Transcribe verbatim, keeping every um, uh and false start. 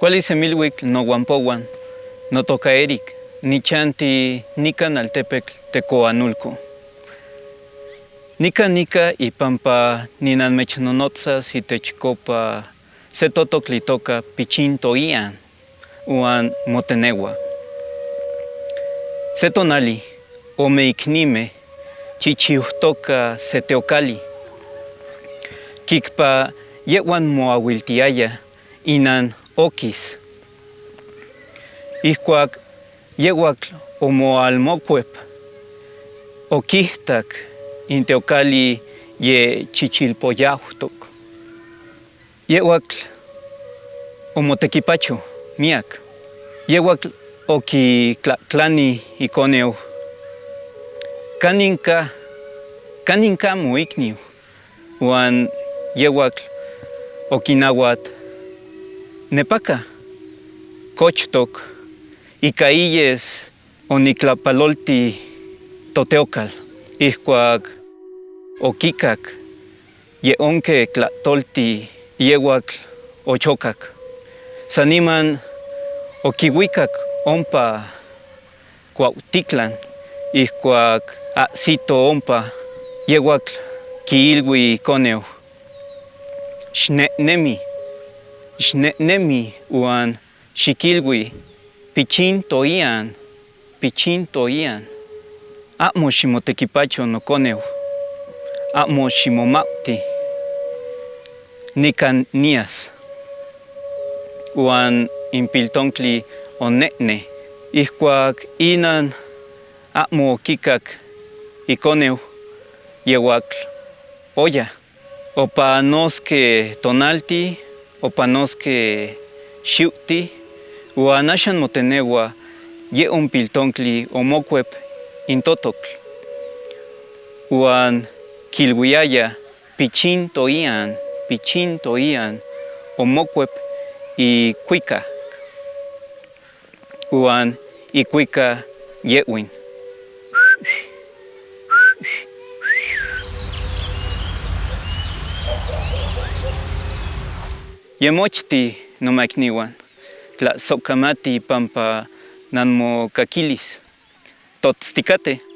Kuali semiluitl nowan powan, notoka Eric, nichanti nikan altepetl Tekoanulco. Nikan nika ipampa ninan mechnonotsas itech Copa se totokl itoka Pichin Toian, huan motenehua. Se tonali, ome iknime chichiutoka se teokali. Kikpa yehuan moahuiltiaya, inan okis. Ihkuak yehuatl omoalmokuep, okihtak in teokali ye chichilpoyautok. Yehuatl omotekipacho miak. Yehuatl okitlajtlani ikoneu: Kanin ka, kanin ka moikniu? Huan yehuatl okinahuat: Nepaka, kochtok, ika iyes oniklapalolti toteokal. Ihkuak okikak ye onke tlatolti, yehuatl ochokak. Saniman okihuikak ompa Cuautitlán. Ihkuak ahsito ompa, yehuatl kiilhui ikoneu: Xnehnemi, xnehnemi huan xikilhui: Pichin Toian, Pichin Toian. Ahmo ximotekipacho, nokoneu. Ahmo ximomahuti. Nikan nias. Huan in piltontli onehne. Ihkuak inan ahmo okikak ikoneu, yehuatl oya. Opanoske tonaltin, opanoske xiutin, huan axan motenehua, yehuan piltontli omokuep in totokl. Huan kilhuiaya: Pichin Toian, Pichin Toian. Omokuep ikuikak. Huan ikuikak yehuin. Ye mochti, nomaiknihuan, tlasokamati pampa nanmokakilis. Totsti kate.